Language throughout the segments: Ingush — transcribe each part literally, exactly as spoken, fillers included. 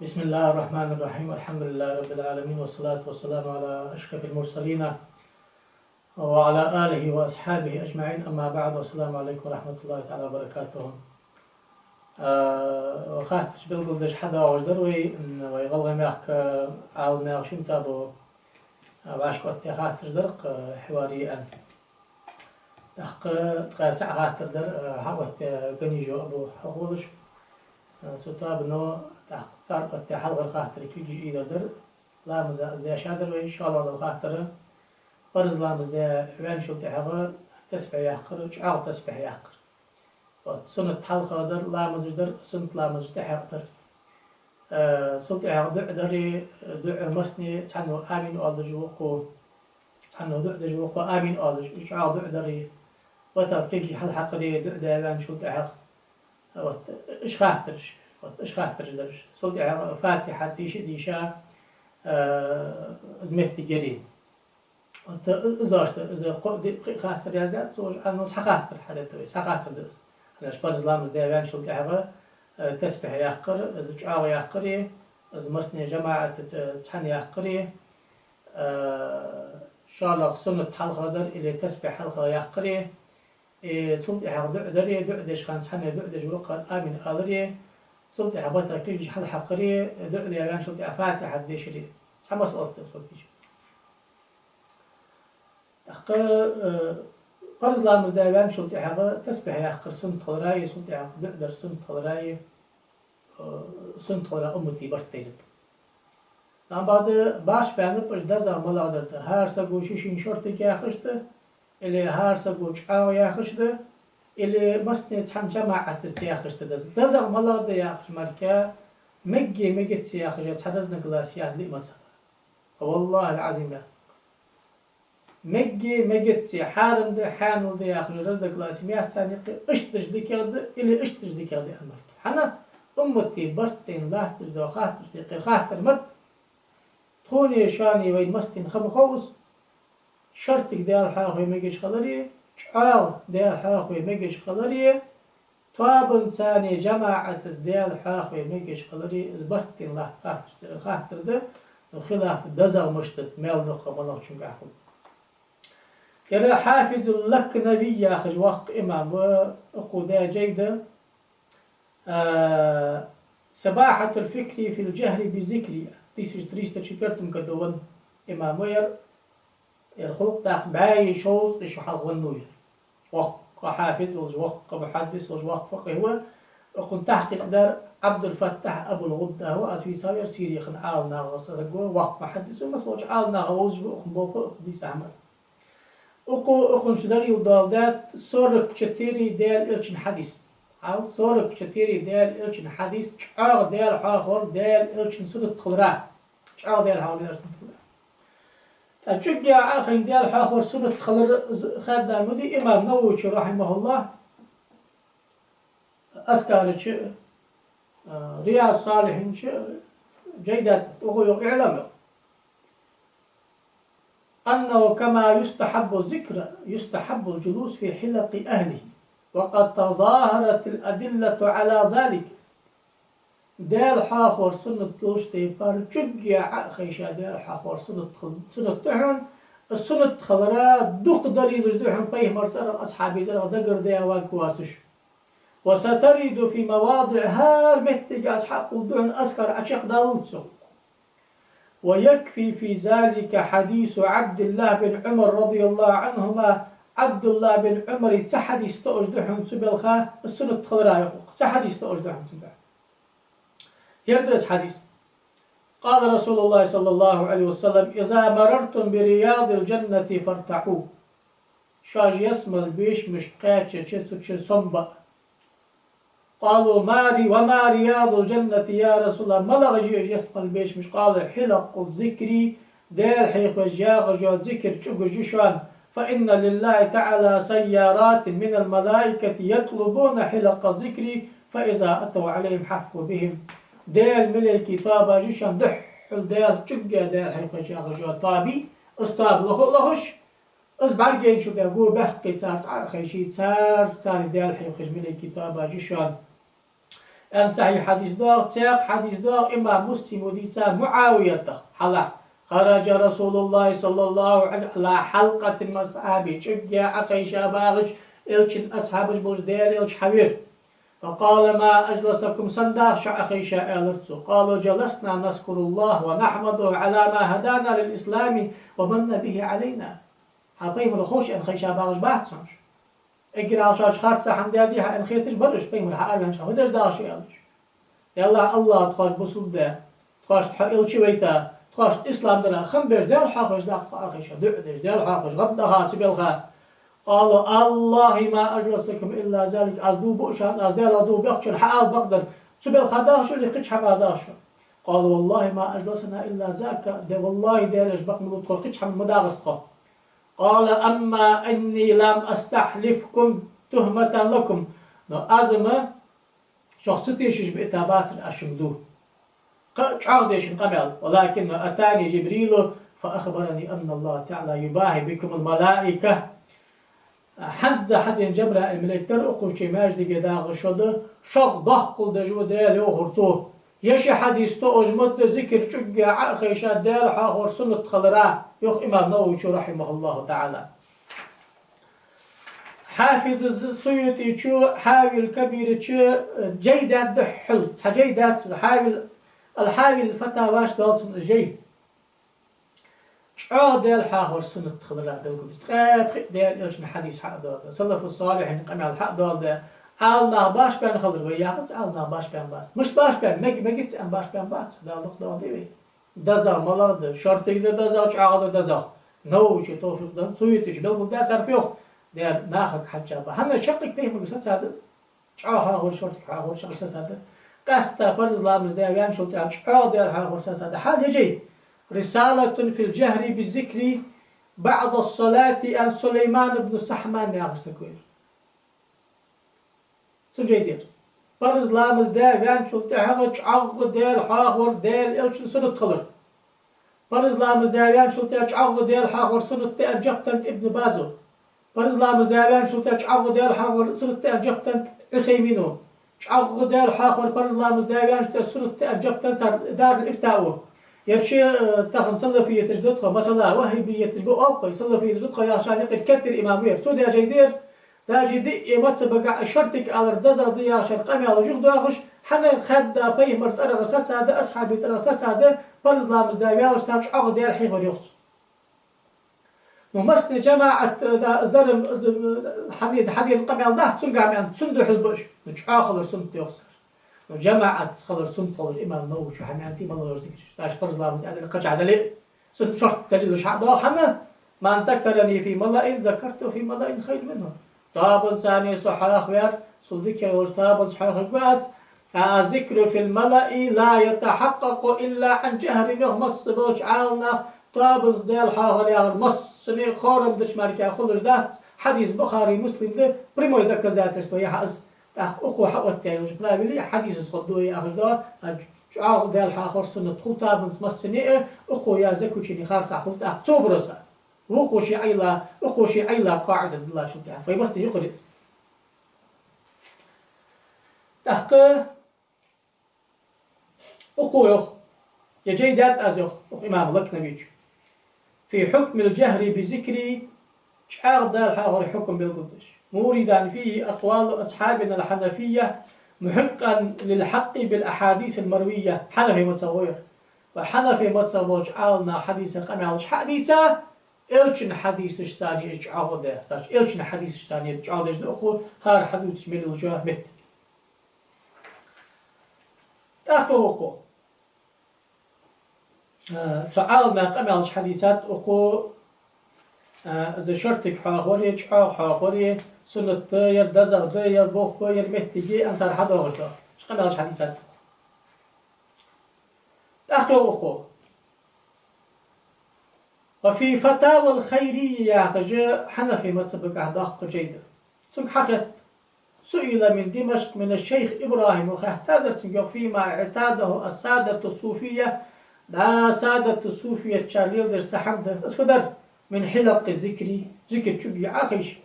بسم الله الرحمن الرحيم. الحمد لله رب العالمين، والصلاة والسلام على أشرف المرسلين وعلى آله وأصحابه أجمعين. أما بعد، والسلام عليكم ورحمة الله تعالى وبركاته. А, хаттараш белгалдеш хьадоагӀаш дар вай, м, вай ГӀалгӀай мехка Ӏаламнаьха шин тоабо, а, вӀашкаоттадаь хаттараш дар-кх, а, хьавар йиъан. ТӀаккха ткъаь цаӀ хаттар дар, а, хьаоттадаь Ганижев Абу хьалхавоалаш. А, цу тоабано тӀаккха цар оттадаь хьалхара хаттара кулгаш ийдар дар. Ламаза из дешадар вай, шоллагӀа дола хаттар. Парз ламаз даь ваьнначул тӀехьагӀа тасбихь яккхар, чӀоагӀа тасбихь яккхар. Вот, суннат хьалха дар, ламазаш дар, суннат ламазаш тӀехьагӀа дар. Э, цул тӀехьагӀа дуӀа дари, дуӀар массане цхьанне амин оалаш, вокхо, цхьанне дуӀа деш, вокхо амин оалаш, из чӀоагӀа дуӀа дари, ватар кулгаш хьалхьакхари, дуӀа даь ваьнначул тӀехьагӀа. Вот, уж хаттараш, вот, уж хаттараш дараш. Цул тӀехьагӀа Фатихьат дийша, дийша, э, из моттиг яри. Вот, э, из дош да, из кхо-, ди-, пхи хаттар яздаьд цо, уж Ӏа, ну, цхьа хаттар хьадайта вай, цхьа хаттар да из. Хьанаш парз ламаз даь ваьнначул тӀехьагӀа, э, тасбихь яккхар, из чӀоагӀа яккхари, из массане жамаӀатаца цхьана яккхари, э, шоллагӀа суннат хьалха дар или тасбихь хьалха яккхари, э, цул тӀехьагӀа дуӀа дари, дуӀа деш хана цхьанне дуӀа деш вокхар амин алари, цул тӀехьагӀа ватар кулгаш хьалхьакхари, дуӀа даь ваьнначул тӀехьагӀа Фатихьат дешари. Цхьа масъалат да из, вот, кийча. ТӀаккха, э, парз ламаз даь ваьнначул тӀехьагӀа тасбихь яккхар суннат хилараи, цул тӀехьагӀа дуӀа дар суннат хилараи, э, суннат хилара уммата барт тайнаб. Амма баьннаб уж дезагӀа малагӀа дар да. ХӀара саго ший-ший шортига яхаш да, или хӀара саго чӀоагӀа яхаш да, или массане цхьан жамаӀатаца яхаш да дезагӀа. ДезагӀа малагӀа да яхача мара, мегги мегац яхаш цхьа разногласи яц ли мазхӀабе. ВаллахӀи аль-Ӏазим, яц. Мегги мегац, хьарам да, хьанал да яхаш разногласи яц царна юкъе, иштта деш дикагӀа да или иштта деш дикагӀа да аьнна мара. ХӀана? Уммата барт тайна латташ дола хаттарашта юкъера хаттар ма да. Тхонеи шоанеи вайна массанена ха ба хов из. Шортига Даьла хьоахаве мегаш хилари, чӀоагӀа Даьла хьоахаве мегаш хилари, тоабанцани жамаӀатаца Даьла хьоахаве мегаш хилари, из барт тайна латта хаттарашта юкъера хаттар да, ну, хилаф дезагӀа мишта да, маьл дукха малагӀчунга хул. Ер Хьафизул Лакнави яхаш воккха имам ва, укхо даь жай да, а, «Сабахьатул фикри фил жахри би зикри», тысяча триста четвёртом году венна имам ва ер. Ер хул тӀаккха бӀаьи шовзткъеи шу хьалха венна ва ер. Воккха хьафиз волаш, воккха мухьаддис волаш, воккха факъихӀ ва. Укхун тахькъикъ даьр Ӏабдул-Фаттахь Абул-ГӀудда ва, аз вийцав ер, Сире хинна Ӏаламнахах саг ва, воккха мухьаддис ва, масса волча Ӏаламнаха вовзаш ва, укхун болх укх дийца хӀамар. Укхо укхунца далил доаладаьд сорок четыре Даьла Элчан хьадис. Хьал, сорок четыре Даьла Элчан хьадис, чӀоагӀа Даьла хьоахавар Даьла Элчан суннат хилара. ЧӀоагӀа Даьла хьоахавар Даьла Элчан суннат хилара. ТӀаккха чӀоагӀа Ӏа а хайна Даьла хьоахавар суннат хилар з-, хаьдда ма дий имам Нававе, рахьимахӀуллахӀ, Азкара чу, а, Риязу ссалихӀина чу жай даьд, укхо йоах, «اعلم أنه كما يستحب الذكر يستحب الجلوس في حلق أهله، وقد تظاهرت الأدلة على ذلك». Даьла хьоахавар суннат долча тайпара чӀоагӀа Ӏа а хайша Даьла хьоахавар суннат хил-, суннат да хьона, из суннат хилара дукха далилаш да хьона пайхамарцара, асхьабийцара дагардаь варгвоацаш. «وسترد في مواضع», хӀара моттиге аз хьакхувларгда хьона, Азкар Ӏочакхдаллалца. «ويكفي في ذلك حديث عبد الله بن عمر رضي الله عنهما», Ӏабдуллахь бин Ӏумара цхьа хьадис тоъаш да хьона цу балха, суннат хилара, йоах укхо. Цхьа хьадис тоъаш да хьона цу балха. Ер да из хьадис. «قال رسول الله صلى الله عليه وسلم: إذا مررتم برياض الجنة فارتعوا». Шоаш ялсмален бешамашка кхаьчача, цу чу сомабаӀа. «قالوا: ما ري-، وما رياض الجنة يا رسول الله؟» МалагӀаш я уж ялсмален бешамаш? «قال: حلق الذكر», Даьла хьехавеш ягӀаш йола зикар чӀугаш я шоана. «فإن لله تعالى سيارات من الملائكة يطلبون حلق الذكر، فإذا أتوا عليهم حفوا بهم». Даьла малайкий тоабаш я шоана, духхьал Даьла, чӀоагӀа Даьла хьехавеш ягӀаш йола тоабий, из тоаба лоха а лохаш, из бӀаргайначул тӀехьагӀа го баьккхе цар цхьа а хайший, цар, цар Даьла хьехавеш малайкий тоабаш я шоана. Ан сахьихь хьадис доагӀа, цхьаькха хьадис доагӀа, имам Муслима дийца МуӀавиятах хьалха. خرج رسول الله صلى الله عليه وسلم على حلقة من أصحابه, чӀугге Ӏокхайша багӀаш, Элчан асхьабаш болаш Даьла Элча хьавера. فقال: ما أجلسكم, сенна дагӀа шо Ӏокхайша, аьлар цо. قالوا: جلسنا نذكر الله ونحمده على ما هدانا للإسلام ومن به علينا. Хьа пайхамара ховш аьнна хайша багӀаш бац хьона уж. Эггара шоаш харцахьа хӀама даьдий хьа аьнна хеташ бар уж, пайхамар хьа араваьннача хана фу деш дагӀа шо, аьлар уж. Ялла, АллахӀа тхоаш бусалба даь, тхоашта хьо Элча вайта, тхоашта ислам дара, хам беш Даьла хьоахавеш дагӀа тхо Ӏокхайша, дуӀа деш Даьла хьоахавеш гӀаддаха цу белха. قالوا: والله ما أجلسكم إلا ذلك. Аз дув буъ шоана, аз Даьлах дув бехачун хьаала бакъдар, цу белха дагӀа шо, е кхыча хӀамах дагӀа шо? قالوا: والله ما أجلسنا إلا ذاك. Де, валлахӀи, Даьла Элча, бакъ ма бу тхо, кхыча хӀамах ма дагӀац тхо. قال: أما إني لم أستحلفكم تهمة لكم. Но аз-м шох ца тешаш биъта бацар аз шуга дув. Кхы а чӀоагӀа дешан къамаьл: ولكن أتاني جبريل فأخبرني أن الله تعالى يباهي بكم الملائكة. ХӀанз хьадена Жабраил малейк дар укхаза маьждиге дагӀа шо да, шох доккхал деш ва Даьла, йоахар цо. Ер ши хьадис тоъаш ма да, зикар чӀугге Ӏокхайша Даьла хьоахавар суннат хилара, йоах имам Нававийс, رحمه الله تعالى. Хьафиз Суютийс Хьавил Кабира чу, э, жай даьд духхьал, цхьа жай даьд, Хьавил, ал-Хьавил Фатаваш доал цун жай. ЧӀоагӀа Даьла хьоахавар суннат хилара белгалдеш. Ткъаь пхиъ Даьла Элчан хьадис хьа а доаладу, салафу салихьийн къамаьл хьа а доаладу. Ӏаламнах башха баьнна хилар вай яхац, Ӏаламнах башха баьнна бац. Мишта башха баьнна? Мег-, мегац аьнна башха баьнна бац. Далла дукха доаладу вай. ДезагӀа малагӀа да, шортига да дезагӀа, чӀоагӀа да дезагӀа. Нававийс товфикъ даьд, Суютийс белгалдаьд цар фу йоах. Дера, нахага хьежжа ба. ХӀана, шаккхе пайхамарга сацадац. ЧӀоагӀа хьоахавар, шортига хьоахавар шаккхе сацадац. Къаьстта парз ламаз даь ваьнначул тӀехьагӀа чӀоагӀа Даьла хьоахавар сацадац. Хьал ежай: رسالة في الجهر بالذكر بعد الصلاة عن سليمان بن سحمان яхаш саг вар. Цун жай да ер. Парз ламаз даь ваьнначул тӀехьагӀа чӀоагӀа Даьла хьоахавар Даьла Элчан суннат хилар. Парз ламаз даь ваьнначул тӀехьагӀа чӀоагӀа Даьла хьоахавар суннат да аьнна жоп деннад Ибн Базо. Парз ламаз даь ваьнначул тӀехьагӀа чӀоагӀа Даьла хьоахавар суннат да аьнна жоп деннад Ӏусаймино. ЧӀоагӀа Даьла хьоахавар парз ламаз даь ваьнначул тӀехьагӀа суннат да аьнна жоп деннад цар Дарул-Ифтао. Ер ши, э, тахан салафияташ да тхо, масала, ваххабияташ ба оалаш, салафияташ да тхо яхачарна юкъера керттера имам ва ер. Цо даь жай да ер. Даже диъ мазхӀабагахьа шортига алар дезагӀа да яхачар къамаьл жух доахаш, хӀана, хадда пайхамара цӀерагӀа сацадац, асхьабий цӀерагӀа сацадац, парз ламаз даь ваьлча цар чӀоагӀа Даьла хьехавар йоах цо. Ну, массане жамаӀат, э, да, из дар-м, из, э, хьаде-, хьадена къамаьл дац цунгахьа, аьнна, цун духьал ба уж. Ну, чӀоагӀа хилар суннат йоах цар. Ну, жамаӀатаца хилар суннат хилар имам Нававийс хьамаьнти малагӀа зикараш. Даже парз ламаз даь дале, кхычахьа дале, цун шортта далилаш хьа а доагӀа, хӀана: من ذكرني في ملأ ذكرته في ملأ خير منه. Тоабанца цхьана со хьоахаваьр, цул дикагӀа йолча тоабанца хьоахавергва аз. الذكر في الملأ لا يتحقق إلا عن جهر, йоах, масса болча Ӏаламнаха тоабанца Даьла хьоахавар яхар массане а хорам деча мара хулаш дац, хьадис Бухаре, Муслима да, прямой доказательство я хьа из. ТӀаккха укхо хьаоттаяь йолча правиле хьадисаца хургда яхаш да, а чӀоагӀа Даьла хьоахавар суннат хул тоабанца массане а, укхо яь заключени харцахьа хул тӀаккха цо бароса. Укхо ше Ӏайла, укхо ше Ӏайла къаӀида диллачул тӀехьагӀа. Вай массане юкъера я из. ТӀаккха укхо йоах, е жай даьд аз йоах, укх имам Лакнавийс. في حكم الجهر بالذكر, чӀоагӀа Даьла хьоахавара хьукам белгалдеш. موردا فيه أقوال أصحابنا الحنفية محقا للحق بالأحاديث المروية. Хьанафий мазхӀаб ва ер. Ва хьанафий мазхӀаб болча Ӏаламнаха хьадиса къамаьлаш хьа а дийца, Элчан хьадисашца цхьана из чӀоагӀа да, сач Элчан хьадисашца цхьана из чӀоагӀа деш да укхо, хӀара хьадувцаш мел йолча моттиге. ТӀаккха укхо, э, цу Ӏаламнаха къамаьлаш хьадийцад укхо, э, из шортига хьоахавар, чӀоагӀа хьоахавар суннат да, ер дезагӀа да, ер болх ба, ер моттиг я, аьнна цар хьадоагӀаш да. Уж къамаьлаш хьадийцад. ТӀаккха укхо. وفي فتاوى الخيرية яхаш хьанафий мазхӀабагахьа доккха жай да. Цунга хьахетт. سئل من دمشق من الشيخ إبراهيم, хаьттадар цунга, йоах, فيما اعتاده السادة الصوفية, да, садату суфиятчар леладеш цхьа хӀама да, из фу дар, من حلق الذكر, зикар чӀугге Ӏохайша,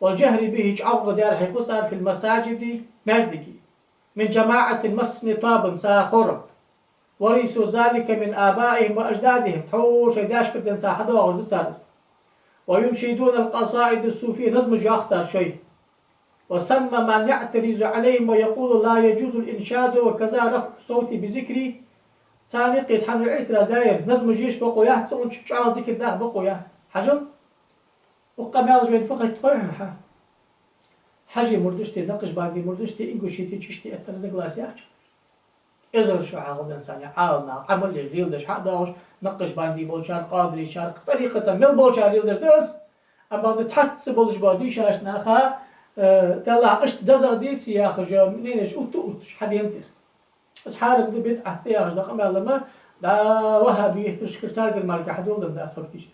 والجهر به, чӀоагӀа Даьла хьехо цар, في المساجد, маьждиге. من جماعة массане тоабанца хурам. ورثوا ذلك من آبائهم وأجدادهم. Тхьовра шоай даьшкара денз хьадоагӀаш да цар из. وينشدون القصائد الصوفية, назмаш йоах цар шоай. وسمى من يعترض عليهم ويقول لا يجوز الإنشاد وكذا رفع الصوت بذكر. Царна юкъе цхьанне иӀтираз яьр, назмаш еш бокъо яц цунца, чӀоагӀа зикар даха бокъо яц. Хьажал, укх къамаьлаш вайна фу хетт хой хьона, хьа? Хьажий мурдашта, накъшбандий мурдашта, ингушетий, чиштий этта разногласи яц. Эзар шу хьалха денз царна Ӏаламнаха Ӏамал еш, леладеш хьадоагӀаш, накъшбандий болчар, къадрийчар, тӀарикъата мел болчар леладеш да из. Амма да цхьацца болаш бола дийшача наха, э, Даллахь, иштта дезагӀа деций яхаш, мненеш утта-утташ хьадена да из. Из хьарам да, бидӀат да яхаш да къамаьл-м, да, ваххабийташкара, царгара мара хьадоладенна дац хӀара дийшар.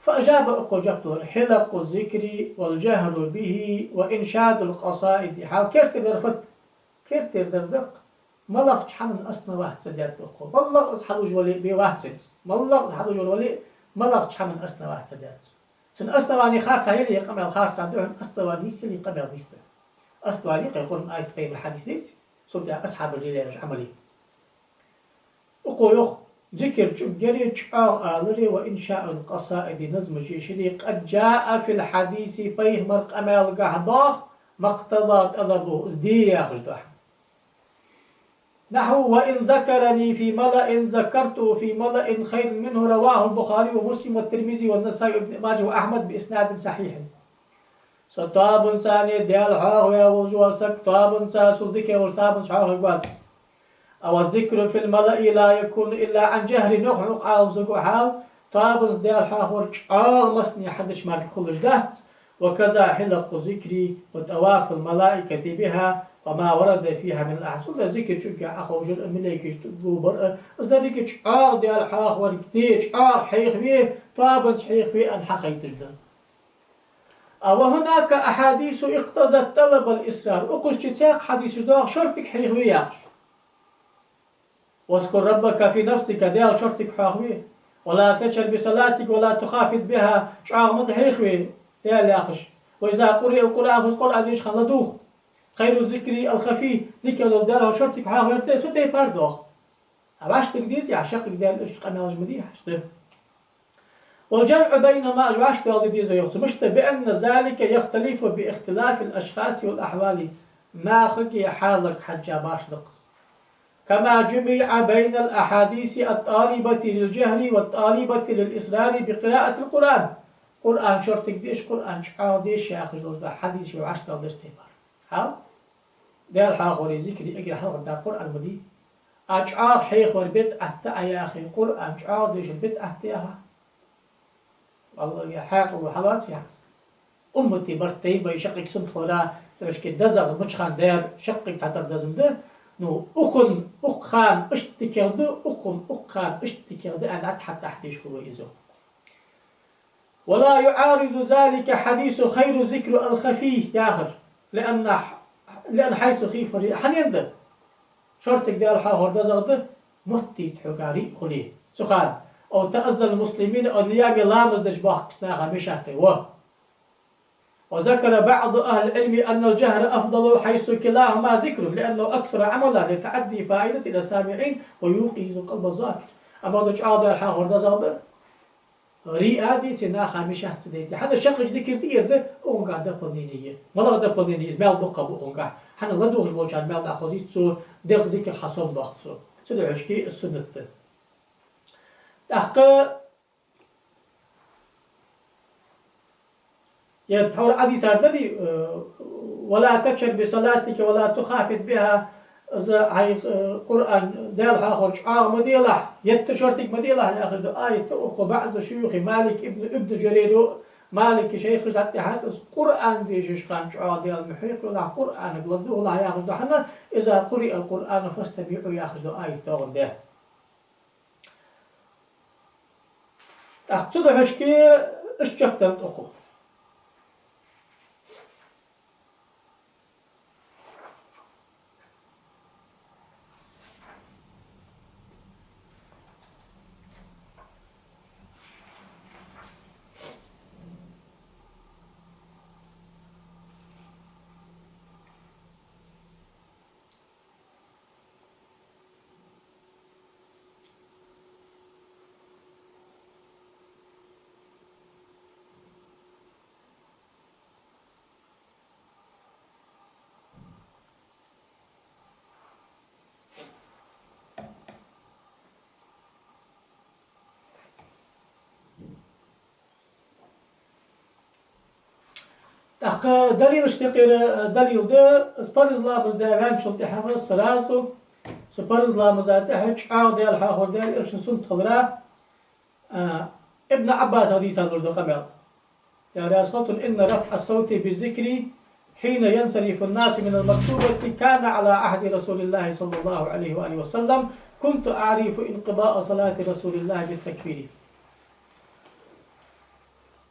فأجاب, укхо жоп лур: حلق الذكر والجهر به وإنشاد القصائد. Хьал кертера дар фуд? Кертера дар да-кх, малагӀча хӀаман основат ца даьд укхо. МалагӀа из хьалуш вале а бе вац цунца. МалагӀа из хьалуш вале а, малагӀча хӀаман основат ца даьд цо. Цун основани харцахьа яле, къамаьл харцахьа да хьона, основани нийсса яле, къамаьл нийса да. Основани кхы Къуръан аят, пайхамара хьадис деций, цул тӀехьа асхьабаша лелаеш Ӏамал. Укхо йоах: зикар чӀуг яри, чӀоагӀа алари, وإنشاد القصائد, назмаш ешари, قد جاء في الحديث, пайхамара къамаьлагахьа доагӀа, ما اقتضى طلبه, из де яхаш дола хӀама. نحو: وإن ذكرني في ملأ ذكرته في ملأ خير منه. رواه البخاري ومسلم والترمذي والنسائي وابن ماجه وأحمد بإسناد صحيح. Со тоабанца Даьла хьоахаваь волаш вола саг, тоабанца, цул дикагӀа волча тоабанца хьоахавергвац из. والذكر في الملأ لا يكون إلا عن جهر, йоах укх Ӏаламсаго, хьал, тоабанца Даьла хьоахавар чӀоагӀа массане хьадеш мара хулаш дац. وكذا حلق الذكر وطواف الملائكة بها وما ورد فيها من الأحاديث. Цул тӀехьа зикар чӀугга Ӏоховшар а, малайкаш тӀагӀо бар а, из деррига чӀоагӀа Даьла хьоахавар де, чӀоагӀа хьоахаве, тоабанца хьоахаве аьнна хьахайташ да. А وهناك أحاديث اقتضت طلب الإصرار. Укхаза чу цхьаькха хьадисаш доагӀа шортига хьоахаве яхаш. واذكر ربك في نفسك, Даьла шортига хьоахаве. ولا تجهر بصلاتك ولا تخافت بها, чӀоагӀа ма хьоахаве Даьла яхаш. وإذا قرئ القرآن, фуз Къуръан дешача хана ладувгӀа. خير الذكر الخفي, дикагӀа дола Даьла шортига хьоахавар да, цу тайпара доагӀа. А вӀаштӀехьа дезий, а шаккхе Даьла, иштта къамаьлаш ма дий, хьашт да. والجمع بينهما, уж вӀаштӀехьа де деза йоах цо. Мишта? بأن ذلك يختلف باختلاف الأشخاص والأحوال. Нахага, хьалага хьежжа башха да-кх из. كما جمع بين الأحاديث الطالبة للجهر والطالبة للإصرار بقراءة القرآن. Къуръан шортига деш, Къуръан чӀоагӀа деш яхаш долаш да хьадисаш вӀаштӀехьа деш тайпара. Хьал? Даьла хьоахавари зикари эггара хьалха да Къуръан ма дий. А чӀоагӀа хьоахавар бидӀат да Ӏа яхе, Къуръан чӀоагӀа дешар бидӀат да яхе. Валлахьи, хьаькъал хьалаца яхаш. Уммата барт тайна ба шаккхе сунтхлара, царашка дезагӀа мича хана дар, шаккхе цхьатарра деза ма да. Ну, укхун укх хана иштта дикагӀа да, укхун укх хана иштта дикагӀа да аьнна, тӀатӀа хьатӀахьа деш хул вай из. ولا يعارض ذلك حديث خير الذكر الخفي яхар. لأن، لأن حيث خيف الرياء. Хьанна да? Шортига Даьла хьоахавар дезагӀа да, моттийта хьога рияъ хуле. Цу хана. أو تأذى المسلمين, أو نيام, ламаз деш бахкача наха мешахь хул. وذكر بعض أهل العلم أن الجهر أفضل حيث كلاهما ذكر، لأنه أكثر عملا لتعدي فائدة إلى السامعين ويوقظ قلب الذاكر. Амма да чӀоагӀа Даьла хьоахавар дезагӀа да, рияъ дийца, наха мешахь ца дайта. ХӀана, шаккхе зикар тӀера да, укхунгахь дополнение я. МалагӀа дополнение я из? Маьл дукха ба укхунгахь. ХӀана, ладувгӀаш болчарна маьл дӀахозийт цо, дегӀ дикагӀа хьасомадоаккх цо. Цудухьа шки суннат да. ТӀаккха Е тхьовра Ӏадийцар дарий, э, «ولا تجهر بصلاتك ولا تخافت بها», из хьай, э, Къуръан, Даьла хьоахавар чӀоагӀа ма делахь, етта шортига ма делахь яхаш да аят, укхо баӀзу шуюхи Малик ибн, ибн Журайжо, Малика шайхаша дӀатӀехьа из Къуръан дешаш хана чӀоагӀа Даьла ма хьоахавелахь, Къуръанага ладувгӀалахь яхаш да хьона, «إذا قرئ القرآن فاستمعوا» яхаш да аят доагӀан де. ТӀаккха цудухьа шки иштта жоп деннад укхо. ТӀаккха далилашта юкъера, э, далил да, из парз ламаз даь ваьнначул тӀехьагӀа сразу, цу парз ламаза тӀехьа чӀоагӀа Даьла хьоахавар, Даьла Элчан суннат хилара, а, Ибн Ӏаббаса хьадиса луш да къамаьл. Яхар яхаш хул цун: «إن رفع الصوت بالذكر حين ينصرف الناس من المكتوبة كان على عهد رسول الله صلى الله عليه وآله وسلم، كنت أعرف انقضاء صلاة رسول الله بالتكبير».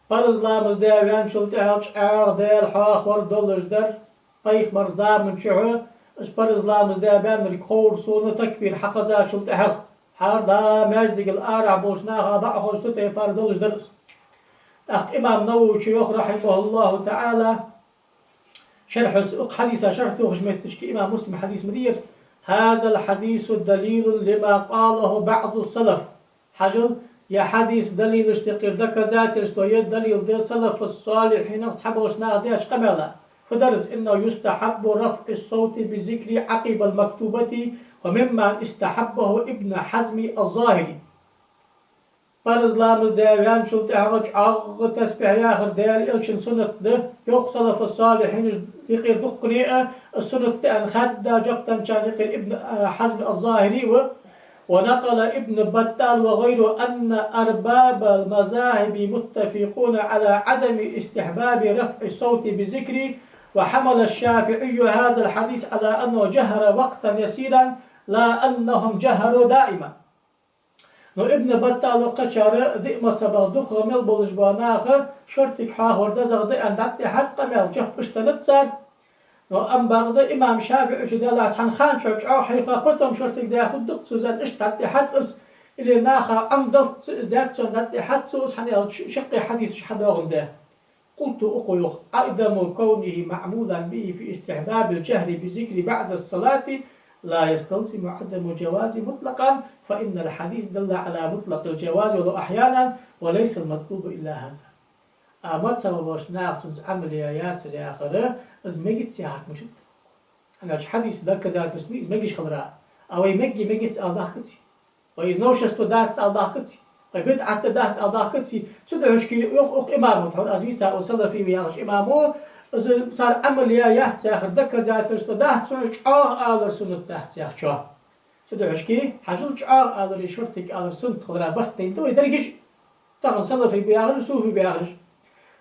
Парз ламаз даь ваьнначул тӀехьагӀа чӀоагӀа Даьла хьоахавар долаш дар пайхамара заман чухь, из парз ламаз даь баьннарг ховра сона такбир хьахезачул тӀехьагӀа. ХӀара да маьждигал арахьа болча наха дӀахьош цу тайпара долаш дар из. ТӀаккха имам Нававе йоах, رحمه الله تعالى, шархьо, укх хьадиса шархь тохаш метташка имам Муслима хьадис ма дий ер: «هذا الحديث دليل لما قاله بعض السلف». Хьажал, ер хьадис далилашта юкъера доказательство я, далил да салафу-с-салихьинах цхьаболча наха даьча къамаьла. Фу дар из: «إنه يستحب رفع الصوت بالذكر عقب المكتوبة، ومما استحبه ابن حزم الظاهري». Парз ламаз даь ваьнначул тӀехьагӀа чӀоагӀа тасбихь яхар Даьла Элчан суннат да, йоах салафу-с-салихьинашта юкъера дуккхане а, из суннат да аьнна хадда жоп денначарна юкъера Ибн, а, Хьазм аз-Захири ва. ونقل ابن بطال وغيره أن أرباب المذاهب متفقون على عدم استحباب رفع الصوت بالذكر، وحمل الشافعي هذا الحديث على أنه جهر وقتا يسيرا، لا أنهم جهروا دائما. Но Ибн Баттала кхычар, диъ мазхӀабах дукхагӀа мел болаш бола наха шортига хьоахавар дезагӀа да аьнна дӀатӀадихьад къамаьл, жоп иштта деннад цар. Но амма бакъда имам ШафиӀийчо, Даьла раьза хилва цунна, цхьан хана чухь чӀоагӀа хьийха, потом шортига даь хургда-кх цо из аьнна, иштта дӀатӀадихьад из, или наха Ӏомадаллалца из даьд цо аьнна дӀатӀадихьад цо из, хӀана аьлча шаккхе хьадисаш хьадоагӀандаь. قلت, укхо йоах, عدم كونه معمولا به في استحباب الجهر بالذكر بعد الصلاة لا يستلزم عدم جوازه مطلقا، فإن الحديث دل على مطلق الجواز ولو أحيانا، وليس المطلوب إلا هذا. А мазхӀаб болча наха цунца Ӏамал е яцар яхар, из мегац яхар ма дац. ХӀана аьлча хьадиса доказательство я из мегаш хилара. А вай мег е мегац ала даккхаций? Вай из новшество дац ала даккхаций? Вай бидӀат дац ала даккхаций? Цудухьа шки йоах укх имамо, тхьовра аз вийца, укх Салафи ва яхача имамо, из цар Ӏамал е яц яхар доказательство дац, цо чӀоагӀа алар суннат дац яхачоа. Цудухьа шки, хьажал, чӀоагӀа алари шортига алари суннат хилара барт тайна да вай дерригаш. Тахан салафи ба яхараш, суфи ба яхараш.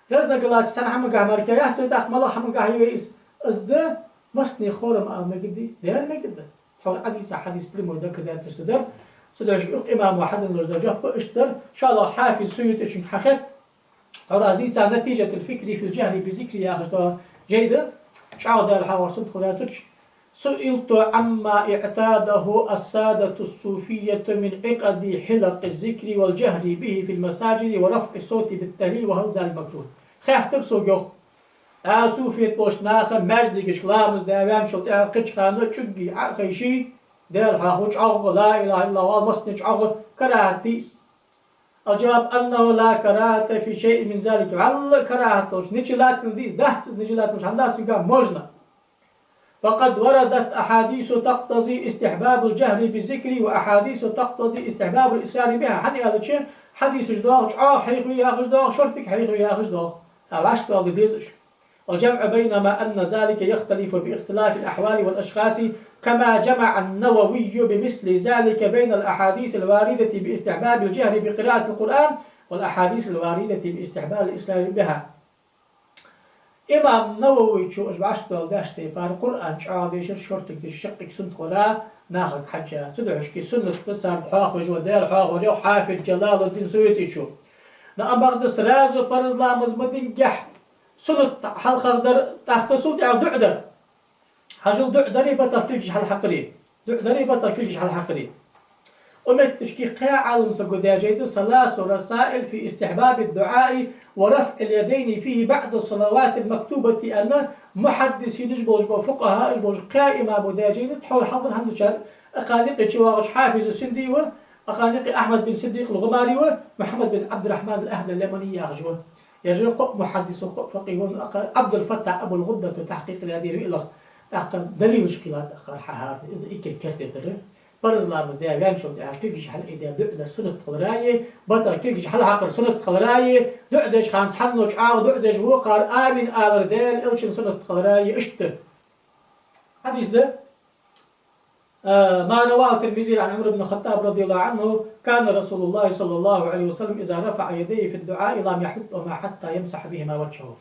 Разногласи цхьан хӀамагахьа мара яц вай, тӀаккха малагӀа хӀамагахьа я вай из? Из да, массане хором ала мегаргдий? Дера мегаргда. Тхьовра Ӏодийца хьадис прямой доказательство дар. Цудухьа укх имамо хьаденна луш дола жоп иштта дар. ШоллагӀа Хьафиз СуютӀийчунга хьахет. Тхьовра аз дийца «Натижатул фикри фил джахри биззикри» яхаш дола жай да. ЧӀоагӀа Даьла хьоахавар суннат хилара яхача. سئلت عما اعتاده السادة الصوفية من عقد حلق الذكر والجهر به في المساجد ورفع الصوت بالتهليل، وهل ذلك مكروه؟ Хаьттар сога, йоах, а, суфият болча наха маьждигашка ламаз даь ваьнначул тӀехьагӀа кхыча хана чӀугге Ӏо а хайше, Даьла хьоахавар чӀоагӀа, لا إله إلا الله ала массане чӀоагӀа, карахӀат дий из? الجواب أنه لا كراهة في شيء من ذلك. ВӀалла карахӀат долча ничего латтар дий из, дац из ничего латтар, хӀама дац цунгахь, можно. فقد وردت أحاديث تقتضي استحباب الجهر بالذكر وأحاديث تقتضي استحباب الإسرار بها. ХӀана аьлча, хьадисаш доагӀа, чӀоагӀа хьийхаве яхаш доагӀа, шортига хьийхаве яхаш доагӀа. А вӀаштӀехьа дезаш. والجمع بينهما أن ذلك يختلف باختلاف الأحوال والأشخاص، كما جمع النووي بمثل ذلك بين الأحاديث الواردة باستحباب الجهر بقراءة القرآن والأحاديث الواردة باستحباب الإسرار بها. Имам Нававийчо уж вӀаштӀехьа даьча тайпара Къуръан чӀоагӀа дешар, шортига дешар шаккхе суннат хилара нахага хьежжа. Цудухьа шки суннат да царна хьоахавеш вола Даьла хьоахавар, йоах Хьафиз Джалалуддин СуютӀийчо. Но амма бакъда сразу парз ламаз ма диннагахь, суннат хьалхагӀа дар, тӀаккха цул тӀехьагӀа дуӀа дар. Хьажал, дуӀа дари бата кулгаш хьалхьакхари. ДуӀа дари бата кулгаш хьалхьакхари. Укх метташка кхаь Ӏалам саго даь жай да «ثلاث رسائل في استحباب الدعاء ورفع اليدين فيه بعد الصلوات المكتوبة» аьнна, мухьаддисинаш болаш бола, фукъахӀааш болаш, кхаь имамо даь жай да, тхьовра хьалхара хӀанзарчар, укхарна юкъе чувоагӀача Хьафиз СиндӀи ва, укхарна юкъе Ахьмад бин Сиддикъ ал-ГӀумари ва, Мухьаммад бин Ӏабдуррахьман ал-Ахьдал Ямани яхаш ва. Ер кхоъ мухьаддис ва, кхоъ факъихӀ ва, укх Ӏабдул-Фаттахь Абул-ГӀуддатӀа тахькъикъ даьд ер виълагӀа. ТӀаккха далилаш кхийттад укхар хьахьара, из да эггара керттера. Парз ламаз даь ваьнначул тӀехьагӀа кулгаш хьалайдаь дуӀа дар суннат хилараи, бата кулгаш хьалхьакхар суннат хилараи, дуӀа деш хана цхьанне чӀоагӀа дуӀа деш вокхар амин алар Даьла Элчан суннат хилараи иштта. Хьадис да, а, ما رواه الترمذي عن عمر بن الخطاب رضي الله عنه: كان رسول الله صلى الله عليه وسلم إذا رفع يديه في الدعاء لم يحطهما حتى يمسح بهما وجهه.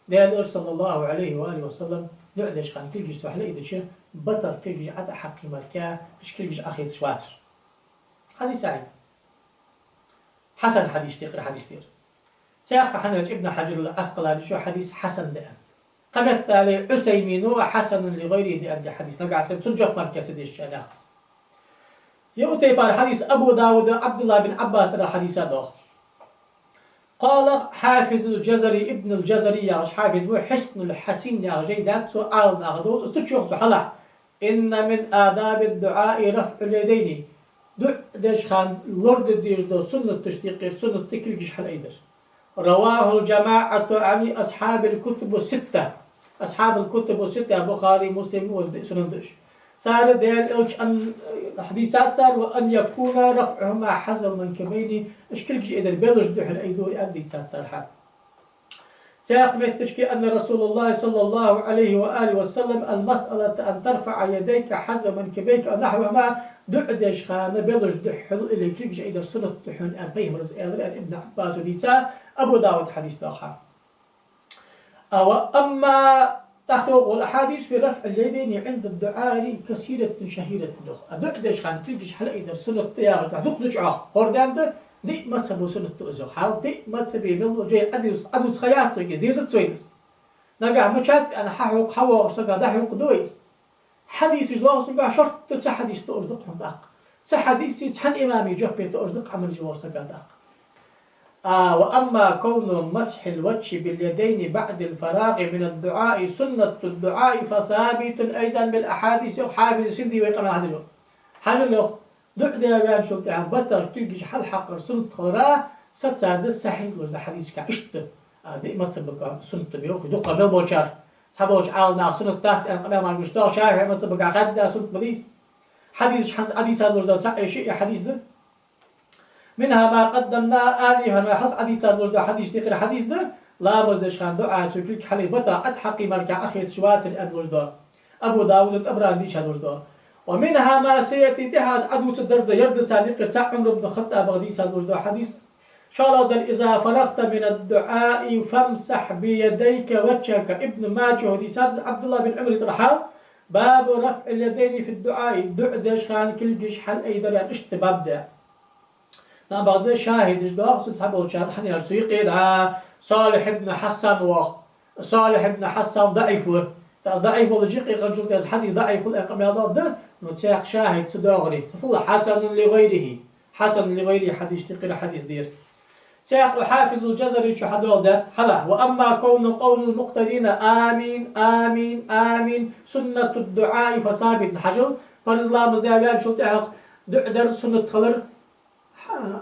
Даьла Элча, саллаллахӀу Ӏалайхи ва алихи ва саллам, дуӀа деш хана кулгаш цо хьалайдича, бата кулгаш ӀотӀахьакхе мара, уж кулгаш Ӏохецаш вацар. Хьадис сахьихь. Хьасан хьадис, тӀехьара хьадис да ер. Цхьаькха хьанарча Ибн Хьаджар ал-Ӏаскъаланечо хьадис хьасан да аьннад. Кхыметтел Ӏусаймино хьасанун ли гӀайрихӀи да аьннад ер хьадис, нагахьа санна цунна жоп мара ца деш чӀоагӀа яхаш. Ер тайпара хьадис Абу Дауда ӀабдуллахӀ бин Ӏаббаса тӀара хьадис доагӀа. قال الحافظ الجزري, Ибн ал-Джазари яхаш хьафиз ва, Хьиснул Хьасин яхаш жай да цун, Ӏаламнаха довз, цу чу йоах цо хьалха: إن من آداب الدعاء رفع اليدين. ДуӀа деш хана лораде дезаш дола суннаташта юкъера суннат да кулгаш хьалайдар. رواه الجماعة عن أصحاب الكتب الستة. أصحاب الكتب الستة: Бухари, Муслим, ва диъ сунан да уж. Цар Даьла Элча ан-, хьадийцад цар, وأن يكون رفعهما حذو المنكبين, уж кулгаш айдар белаш духьал айду аьнна дийцад цар хьа. Цхьаькха метташка: أن رسول الله صلى الله عليه وآله وسلم: المسألة أن ترفع يديك حذو منكبيك أو نحوهما, дуӀа деш хана белаш духьал или кулгаш айдар суннат да хьона аьнна Пайхамара аьлар аьнна Ибн Ӏаббаса дийца, Абу Дауда хьадис доагӀа. А, وأما, тӀаккха тӀагӀолла, الأحاديث في رفع اليدين عند الدعاء كثيرة شهيرة, йоах. А дуӀа деш хана кулгаш хьалайдар суннат да яхаш да дукха да чӀоагӀа. ХӀара даьнна да, диъ мазхӀабо суннат да из, йоах. Хьал диъ мазхӀабе мел дола жай Ӏодувц-, Ӏодувца ха яц вайга из, дезац вайна из. Нагахьа мичад аьнна хьахьокха, хьавоагӀаш сага дӀахьокха да вай из. Хьадисаш доагӀа сага шортта цхьа хьадис тоъаш да-кх хьона тӀаккха. Цхьа хьадиси цхьан имама жоп тоъаш да-кх Ӏамал еш воагӀаш сага тӀаккха. А, وأما كون مسح الوجه باليدين بعد الفراغ من الدعاء سنة الدعاء فثابت أيضا بالأحاديث, йоах хьафиз Синди вай къамаьл хьадеш. Хьажал, йоах, дуӀа даь ваьнначул тӀехьагӀа бата кулгаш хьалхьакхар суннат хилара сацад сахьихь долаш да хьадисашка иштта. А, диъ мазхӀабага суннат да йоах, дукха мел болчар. Цхьаболча Ӏаламнаха суннат дац аьнна къамаьл мара гуш доагӀа, ШафиӀий мазхӀабага хадда суннат ма дий из. Хьадисаш хӀанз Ӏодийцад луш да, цаӀ е шиъ е хьадис да. منها ما قدمنا, аьнна, хӀанз вай хьалха Ӏодийцад луш да хьадис, тӀехьара хьадис да, ламаз деш хана дуӀа цо кулг хьалай бата ӀотӀахьакхе мара Ӏохецаш вацар аьнна луш да. Абу Дауда, ТӀабаране дийцад луш да. ومنها ما سيأتي, тӀехьа аз Ӏодувцаргдар да, ер да царна юкъера цаӀ, Ӏумар ибн ХаттӀабах дийцад луш да хьадис. ШоллагӀдар: إذا فرغت من الدعاء فامسح بيديك وجهك. Ибн Маджахьо дийцад, Ӏабдуллахь бин Ӏумара цӀерагӀа хьал: باب رفع اليدين في الدعاء. ДуӀа деш хана кулгаш хьалайдар аьнна иштта баб да. Набагда шахӀидаш доагӀа цун, цхьаболчарна хьанар цу юкъе да Салихь ибн Хьасан воагӀа. Салихь ибн Хьасан даӀиф ва. ТӀаккха даӀиф волча юкъе ханчул тӀехьа хьадис даӀиф хул аьнна къамаьл доагӀа да, но цхьаькха шахӀид цу доагӀаре. Цу фулла хьасанун ли гӀайрихӀи. Хьасанун ли гӀайрихӀи хьадис тӀехьара хьадис да ер. Цхьаькха хьафизул Джазаречо хьадоаладаьд хьалха: وأما كون قول المقتدين آمين، آمين، آمين سنة الدعاء فثابت. Хьажал, парз ламаз даь ваьнначул тӀехьагӀа дуӀа дар суннат хилар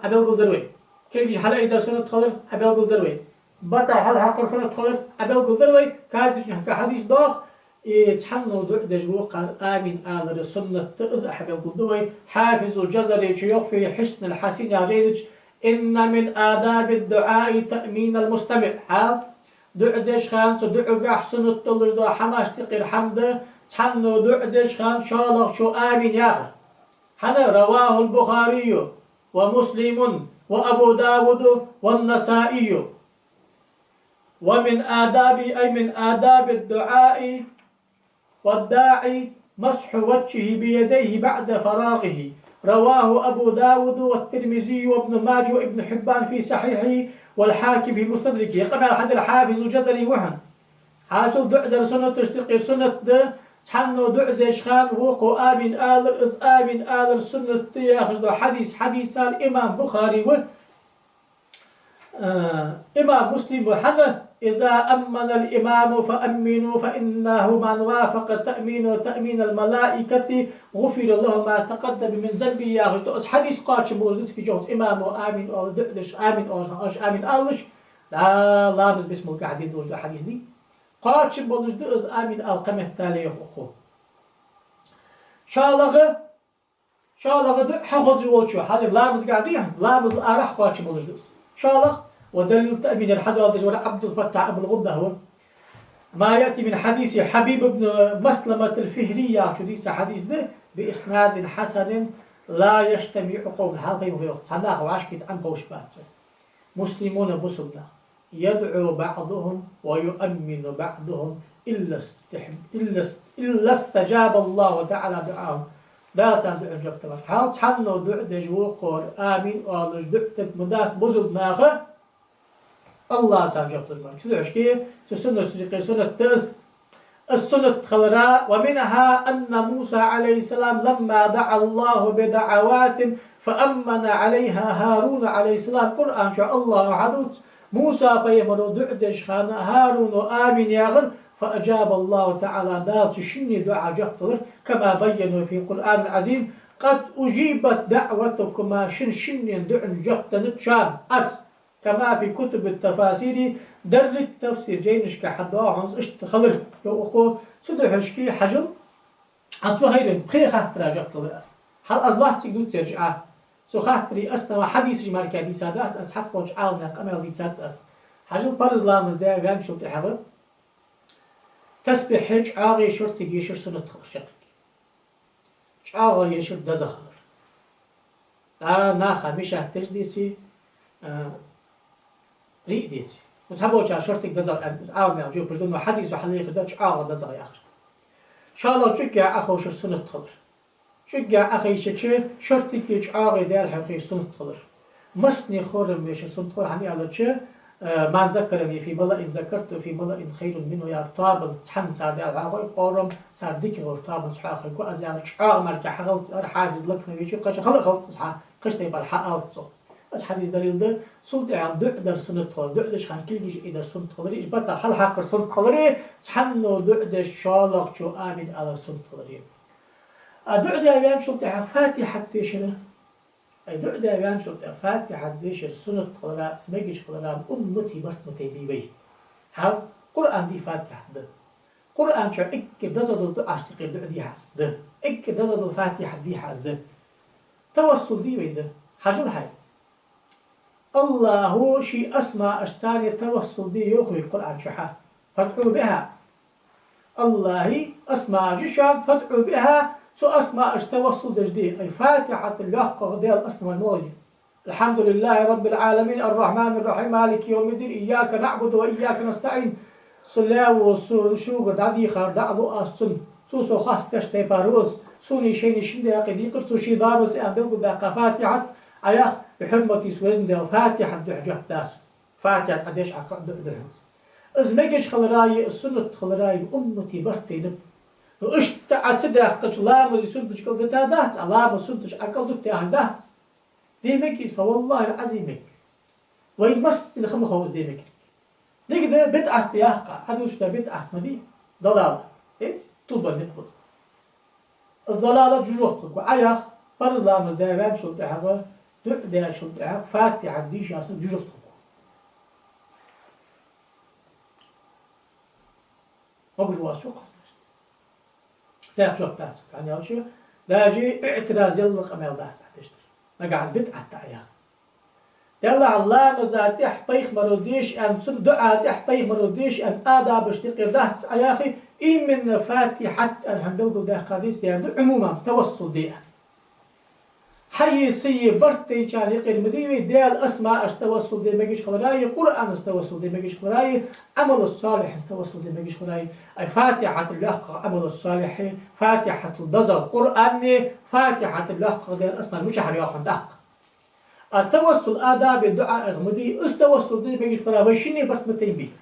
Ӏобелгалдир вай. Кулгаш хьалайдар суннат хилар Ӏобелгалдир вай. Бата хьалхьакхар суннат хилар Ӏобелгалдир вай. Картишка хьадис доагӀа, из цхьанне дуӀа деш вокхар амин алар суннат да, из Ӏобелгалду вай. Хьафизул Джазаречо йоах في حصن الحصين яхача жайна чу: إن من آداب الدعاء تأمين المستمع. Хьал, дуӀа деш хана цу дуӀагахьа суннат долаш дола хӀамашта юкъера хӀама да цхьанне дуӀа деш хана шоллагӀчо амин яхар. ХӀана? رواه البخاري ومسلم وأبو داود والنسائي. ومن آداب، أي من آداب الدعاء والداعي مسح وجهه بيديه بعد فراغه. رواه أبو داود والترمذي وابن ماجه وابن حبان في صحيحه والحاكم في مستدركه. Къамаьл хьадир Хьафизул Джазаре ва хьона. Хьажал, дуӀа дар суннаташта юкъера суннат да, цхьанне дуӀа деш хана вокхо амин алар, из амин алар суннат да яхаш дола хьадис хьадийцар имам Бухари ва, э, имам Муслим ва. ХӀана: إذا أمن الإمام فأمنوا فإنه من وافق تأمينه تأمين الملائكة غفر له ما تقدم من ذنبه яхаш дола из хьадис кхоачам болаш да цига чу, имамо амин оалаш, дуӀа деш амин оалаш, оаш амин алалаш, дӀа ламаз бисмал кахь дин долаш да хьадис дий. Кхоачам болаш да из амин ала кхыметтел, йоах укхо. ШоллагӀа, ШоллагӀа, дуӀа хьахозаш волчо, хьалхара ламазгахь дий, ламазал арахьа кхоачам болаш да из. ШоллагӀа, ва далил таъмин яр хьадоаладеш вар Ӏабдул-Фаттахь Абул-ГӀудда ва. ما يأتي من حديث حبيب بن مسلمة الفهري яхачо дийца хьадис да, بإسناد حسن لا يجتمع قوم, хьалха йоах, цхьа нах вӀашкахьа Ӏомховшабац. مسلمون, бусалба нах. يدعو بعضهم ويؤمن بعضهم إلا استح-، إلا است-، إلا استجاب الله تعالى دعاءهم. Дала царна дуӀан жоп далар. Хьал цхьанне дуӀа деш вокхар амин оалаш дуӀа дергдац бусалба наха, АллахӀа царна жоп луш мара. Цудухьа шки цу суннаташта юкъе суннат да из. Из суннат хилара, ومنها أن موسى عليه السلام لما دعا الله بدعوات فأمن عليها هارون عليه السلام. Къуръан чу АллахӀа хьадувц, Муса пайхамаро дуӀа деча хана ХӀаруно амин яхар, فأجاب الله تعالى, Дала цу шинне дуӀа жоп далар, كما بينوا في القرآن العظيم: قد أجيبت دعوتكما, шун шинне дуӀан жоп деннад шоана Аз. كما في كتب التفاسير, деррига тафсир жайнашка хьадоагӀа хӀанз иштта хилар, йоах укхо. Цудухьа шки хьажал, хӀанз ма хайран, пхе хаттара жоп далар аз. Хьал аз лоацца цига дувцараш а. Цу хаттара основа хьадисаш мара дийца дац, аз хьаскхолча Ӏаламнаьха къамаьл дийцад аз. Хьажал, парз ламаз даь ваьнначул тӀехьагӀа тасбихь чӀоагӀа шортига ешар суннат хилар шаккхе. ЧӀоагӀа ешар дезагӀа хилар. ДӀа наха мешать деш деце, а, риъ деце. Цхьаболчар шортига дезагӀа аьннад, Ӏаламнаьха жоп дала, но хьадисо хьалъяхаш да чӀоагӀа дезагӀа яхаш. ШоллагӀа, чӀугга Ӏоховшар суннат хилар. ЧӀугга Ӏохайшача шортига чӀоагӀа даьле хьехар суннат хилар. Массане хорам вешар суннат хилар, хӀана аьлча, э, من ذكرني في ملأ ذكرته في ملأ خير منه, яхар, тоабан цхьанна цар Даьла хьоахайча, хорам цар дикагӀа йолча тоабанца хьоахайча, аз яхар чӀоагӀа мара хьахилац, ар хьафиз Лакхнавийчо кхача хала а хилац, аз хьа кхыча тайпара хьаалац цо. Из хьадис далил да, цул тӀехьагӀа дуӀа дар суннат хилар, дуӀа деча хана кулгаш айдар суннат хилар, уж бата хьалхьакхар суннат хилар, цхьанне дуӀа деш шоллагӀчо амин алар суннат хилар. А дуӀа даь ваьнначул тӀехьагӀа Фатихьат дешар. Ай, дуӀа даь ваьнначул тӀехьагӀа Фатихьат дешар суннат хилара, из мегаш хилара уммата барт ма тайнабий вай. Хьал, Къуръан дий, Фатихьат да. Къуръан чу эггара дезагӀа дола дуӀашта юкъера дуӀа дий хьа из? Да. Эггара дезагӀа дола Фатихьат дий хьа из? Да. Тавассул дий вай? Да. Хьажал хьай. АллахӀа ший асмаашца царна тавассул де йоах вай Къуръан чу хьа. فادعوا بها. АллахӀа асмааш я шоана, فادعوا بها, цу асмаашца тавассул деш де. Ай, Фатихьат лоаккхагӀа Даьла асмааш малаш я? الحمد لله رب العالمين، الرحمن الرحيم، مالك يوم الدين، إياك نعبد وإياك نستعين. Со лаьво, со шугара дӀадийхар дӀалу аз цунна. Цо со хасташ тайпара ва аз. Сона шийна шин дакъа дийкъар цо ший доамаза аьнна белгалдаьккха Фатихьат, Ӏа яха, бихьурмати са Веза Даьла, Фатихьат духьа жоп да аз. Фатихьат Ӏа деш Ӏа кхы а дуӀа да хӀанз. Из мегаш хилара а, из суннат хилара а, уммата барт тайнаб. Ну, иштта Ӏа ца даьккхача, ламаз суннаташ кӀалдита дац, Ӏа ламаз суннаташ Ӏа кӀалдут яхар дац. Де мег из, فوالله العظيم мег. Вай массанена хӀама хов из де мег. Дика да, бидӀат да яхха, хьадувцаш да бидӀат ма дий, далала. Эц, тулбан никъ бац. Из далала жожагӀате хургва. Ӏа яха, парз ламаз даь ваьнначул тӀехьагӀа, дуӀа даьчул тӀехьагӀа, Фатихьат дийша саг жожагӀате хургва. Могаш ва аз шо кхоссаш. Саьх жоп дац, хӀана аьлча, даже иӀтираз яла къамаьл дац Ӏа деш дар. Нагахь из бидӀат да Ӏа яха. Деллахь, ламаза тӀехьа пайхамаро деш аьнна, цун дуӀа тӀехьа пайхамаро деш аьнна, адабашта юкъера дац Ӏа яхе, именно Фатихьат аьнна хьона белгалдаьккха деза дера да, умуман, тавассул де аьнна. Хьае, сае барт тайначарна юкъера ма дий вай, Даьла асмаашца тавассул де мегаш хилара а, Къуръанца тавассул де мегаш хилара а, Ӏамалу-салихьинца тавассул де мегаш хилара а. Ай, Фатихьат лоаккхагӀа Ӏамалу-салихьи, Фатихьат дезагӀа Къуръани, Фатихьат лоаккхагӀа Даьла асмаи мичахьара йоагӀа хьона тӀаккха. А тавассул адабе дуӀаах ма дий, из тавассул де мегаш хилара вай шинне барт ма тайнабий.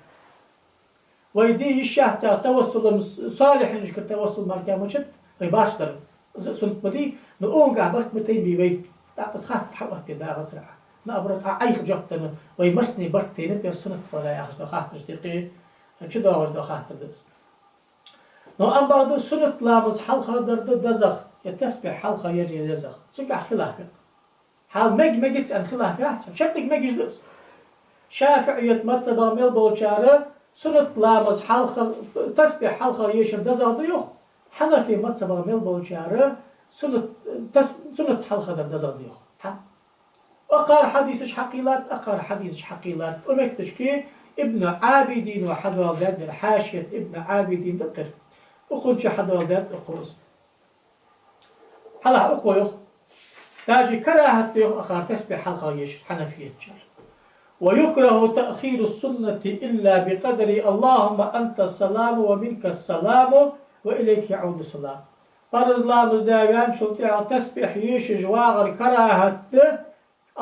Вай де йиш яц цар тавассул, м, с-, салихьинашкара тавассул мара мачат, вай башха дар, з-, суннат ма дий, но укхангахь барт ма тайнабий вай. ТӀаккха из хаттар хьаоттаде дагӀацара. Наоборот, Ӏа Ӏайха жоп денна, вай массане барт тайнаб ер суннат хилара яхаш дола хаттарашта юкъе чудоагӀаш дола хаттар да из. Но амма бакъда суннат ламаз хьалха дар да дезагӀа, е тасбихь хьалха яр я дезагӀа. Цунгахь хилаф я. Хьал мег-мегац аьнна хилаф яц, шаккхе мегаш да из. ШафиӀият мазхӀабагӀа мел болчар суннат ламаз хьалха, тасбихь хьалха ешар дезагӀа да йоах. Хьанафи мазхӀабагӀа мел болчар суннат, тас-, суннат хьалхадар дезагӀа да йоах. Хьа? Акхар хьадисаш хьакхийллад, акхар хьадисаш хьакхийллад. Укх метташка Ибн Ӏабидина хьадоаладаьд ер, хьашият Ибн Ӏабидин да ер. Укхун чу хьадоаладаьд укхо из. Хьалха укхо йоах. Даже карахӀат да йоах акхар тасбихь хьалха ешар хьанафиятчар. ويكره تأخير السنة إلا بقدر اللهم أنت السلام ومنك السلام وإليك يعود السلام. Парз ламаз даь ваьнначул тӀехьагӀа тасбихь ешаш вагӀар карахӀат да,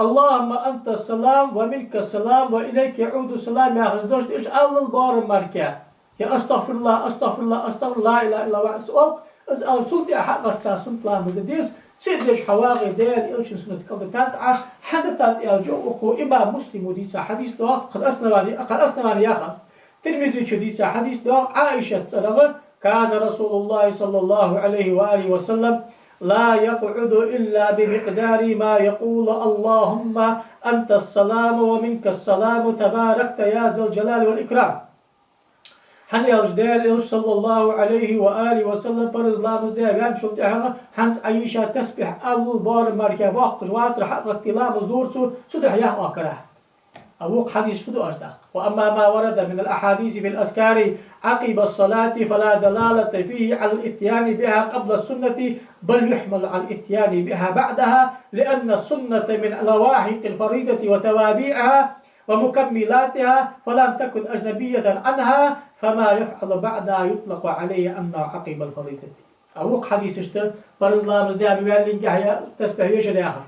اللهم أنت السلام ومنك السلام وإليك يعود السلام яхаш дош да, уж аллал боарам мара. Я أستغفر الله، أستغفر الله، أستغفر الله، لا إله إلا الله, из оал, из ала, цул тӀехьа хьагӀатта суннат ламаз де деза, цига деш хьавагӀе, Даьла Элчан суннат кӀалдитад Ӏа, хьадитад аьлча, укхо имам Муслима дийца хьадис доагӀа, кхы основани, кхы основани яхаш. Тирмизичо дийца хьадис доагӀа, Ӏаишат цӀерагӀа: كان رسول الله صلى الله عليه وآله وسلم لا يقعد إلا بمقدار ما يقول: اللهم أنت السلام ومنك السلام تباركت يا ذا الجلال والإكرام. ХӀана аьлча Даьла Элча, صلى الله عليه وآله وسلم, парз ламаз даь ваьнначул тӀехьагӀа хӀанз Ӏа ешача тасбихь аллал боарам мара боккхаш вацар, хьагӀатте ламаз дора цо, цудухьа яхар карахӀат. А вокх хьадис фу ду оаш даккха? وأما ما ورد من الأحاديث في الأذكار عقب الصلاة فلا دلالة فيه على الإتيان بها قبل السنة، بل يحمل على الإتيان بها بعدها، لأن السنة من لواحق الفريضة وتوابعها ومكملاتها، فلم تكن أجنبية عنها، فما يفعل بعدها يطلق عليه أنه عقب الفريضة. А вокх хьадисашта парз ламаз даь ма ваьллинге тасбихь ешар яхар.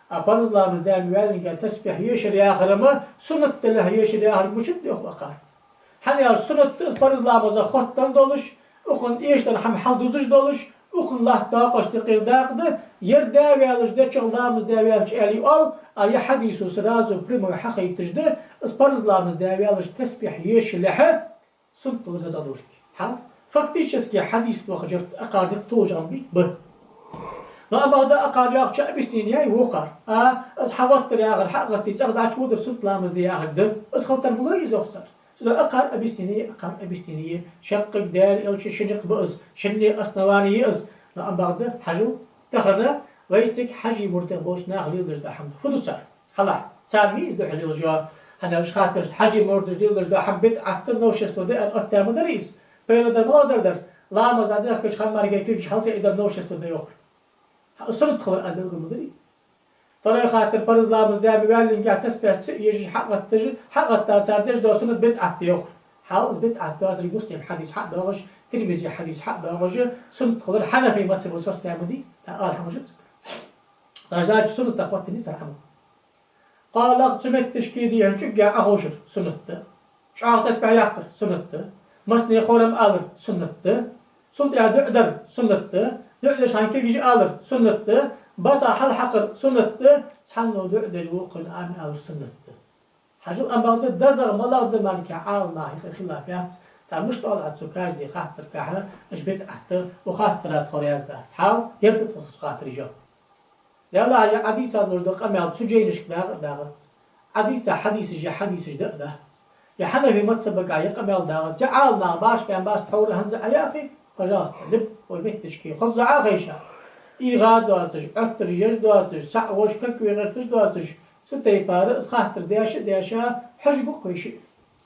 А парз ламаз даь ма ваьллинге тасбихь ешар яхар-м суннат далехь ешар яхар мичад йоах акхар. ХӀана аьлча суннат да из парз ламазах хоттаденна долаш, укхун эшаденна хӀама хьалдузаш долаш, укхун латта доакъашта юкъера дакъа да, ер даь ваьлча, дечох ламаз даь ваьлча аьле оал, а ер хьадисо сразу прямой хьахайташ да, из парз ламаз даь ваьлча тасбихь ешалехь суннат хилар дезагӀа долга. Хьа? Фактически хьадис доаха жертта акхар дика толаш ам бий? Ба. Но амма да акхар яхача объяснение я вокхар. А, из хьагӀаттар яхар, хьагӀатте цӀагӀа дӀачуводар суннат ламаз де яхар да. Из хила тара ма лой из йоах цар. Цудухьа акхар объяснение, акхар объяснение. Шаккхе Даьла Элча ши никъ ба из, шинне основание я из. Но амма да хьажал, тахан вайцига хьажий мурдех болча наха леладеш дола хӀама да. Фу ду цар? Хьалха, царна ма из духьа лелаш йола, хӀана аьлча хаттарашта хьажий мурдаш леладеш дола хӀама бидӀат да, новшество да аьнна оттадаь ма дар из. Пайхамара дар малагӀа дар дар? Ламаз дӀадехкача хана мара кулгаш хьал ца айдар новшество да йоах. Хьа, суннат хилар а белгал ма дарий? Второй хаттар, парз ламаз даь ма ваьллинге тасбихь ца ешаш хьагӀатташ, хьагӀатта цар деш дола суннат бидӀат да йоах. Хьал из бидӀат доацар Муслима хьадис хьа а доагӀаш, Тирмизе хьадис хьа а доагӀаш, суннат хилар хьанафий мазхӀабо состав ма дий, тӀаккха ала хӀама жицка. Цар, значит, суннатах хоттаденна цар хӀама. Къала, цу метташка дий хьона чӀугге Ӏоховшар суннат да. ЧӀоагӀа тасбихь яккхар суннат да. Массане хорам алар суннат да. Цул тӀехьа дуӀа дар суннат да. ДуӀа деш хана кулгаш алар суннат да. БатӀа хьалхьакхар суннат да. Цхьанне дуӀа деш вокхо амин алар суннат да. Хьажал, амма да дезагӀа малагӀа да мара Ӏаламнаха юкъе хилаф яц. ТӀаккха мишта оал Ӏа цу каждый хаттаргахьа, уж бидӀат да, укх хаттара тхо раьза дац. Хьал, ер да тхо цу хаттара жоп. Даьллахьа, ер Ӏодийца долаш дола къамаьл цу жайнашка дагӀа а дагӀац. Ӏодийца хьадисаш, ер хьадисаш да а дац. Ер хьанафий мазхӀабагахьа ер къамаьл дагӀац. Ер Ӏаламнаха башха бен бац, тхьовра хӀанз а Ӏа яхий, пожалуйста, либ вай метташка хоза Ӏохайша. ИгӀа доацаш, Ӏоттараш еш доацаш, цхьаь воша кагве гӀерташ доацаш, цу тайпара из хаттар деш а деш, хьожаргва-кх вай шиъ.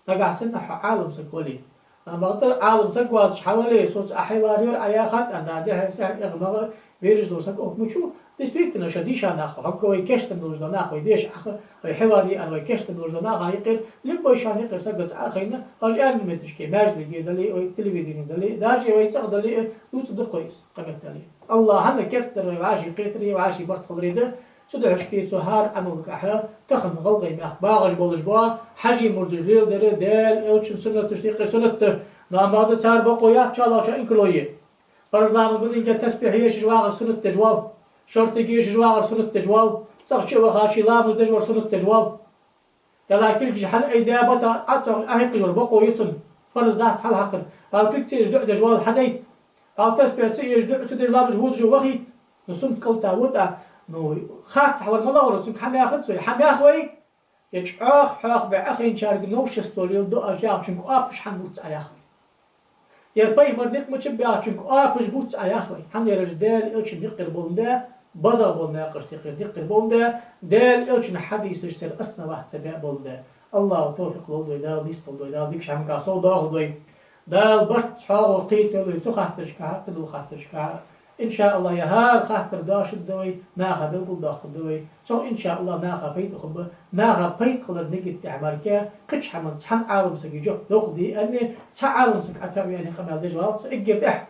Нагахьа санна хьо Ӏалам саг вале. Амма бакъда Ӏалам саг воацаш хьо вале, соца Ӏа хьевар йора, Ӏа яхад, а да дехьа сехьа эгӀа магӀа вираж дола саг оха мучу, действительно, шо дийша нах, хӀанз вай кештам долаш дола нах, вай деша Ӏаха, вай хьевар йиар, вай кештам долаш дола наха юкъера, любой шоана юкъера сагаца Ӏа а хайна, хьожа аьнна метташка, маьждиге дале, вай телевидене дале, даже вай цӀагӀа дале, дувца да-кх вай из, къамаьл дале. АллахӀа кертара вай вӀаший кхетаре, вӀаший барт хиларе да, цудухьа шки цу хӀара Ӏамалгахьа тахан гӀалгӀай мехка багӀаш болаш бола хьажий мурдаш леладер Даьла Элчан суннаташта юкъера суннат да. Но амма бакъда цар бокъо яц чӀоагӀа шоай инкарло е. Парз ламаз бадинге тасбихь ешаш вагӀар суннат деш вал, шортига ешаш вагӀар суннат деш вал, цӀагӀа чу а ваха ший ламаз деш вар суннат деш вал. Даьллахьа, кулгаш хьалъайдаь, бата Ӏа а цӀогӀаш Ӏохайкхаш вар бокъо я цун, парз дац хьалхьакхар. Вала кулг ца еш дуӀа деш вала хьадайта. Вала тасбихь ца еш, дуӀа ца деш ламаза водаш вахийта. Ну, суннат кӀалта вода. Ну, харцахьа вар малагӀа вар, цунга хӀама яхац вай. ХӀама яха вай, ер чӀоагӀа хьоахабе Ӏохайначарга новшество леладу аз яхачунга оапаш хӀама луц Ӏа яха вай. Ер пайхамара никъ мичаб аьлча, цунга оапаш бувц Ӏа, йоах вай. ХӀана аьлча Даьла Элчан никъ хир боландаь, база болча наькъашта хир никъ хир боландаь, Даьла Элчан хьадисаш цар основа ца баь боландаь. АллахӀа товфикъ лолда вай Дала, нийсболда вай Дала, дикача хӀаманга совдоахалда вай. Дала барт хьоахаву кхеталу вай цу хаттарашка, кхыдолча хаттарашка. ИншааллахӀ, ер хӀара хаттар дашаргда вай, наха белгалдоаккхаргда вай. Цох, иншааллахӀ, наха пайда хургба. Наха пайда хилара нигат тӀехьа мара кхыча хӀаман цхьан Ӏаламсага жоп дохаде аьнна, цхьа Ӏаламсаг Ӏатаве аьнна къамаьл деш валац со эггара тӀехьа.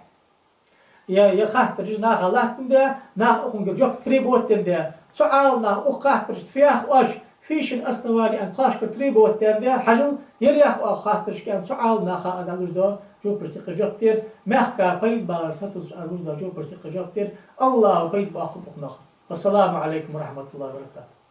Е, е хаттараш наха латтандаь, наха укхунгара жоп требовать даьндаь. Цу Ӏаламнаха укх хаттарашта фу йоах оаш, фу я шун основани аьнна тхоашкара требовать даьндаь, хьажал, ер йоах оаха хаттарашка аьнна, цу Ӏаламнаха аз луш дола жопашта юкъера жоп дер, мехка пайда балар сатувсаш аз луш дола жопашта юкъера жоп дер. АллахӀа пайда боаккхалба укх наха. Вассаламу Ӏалайкум ва рахьматуллахӀи ва баракатухӀ.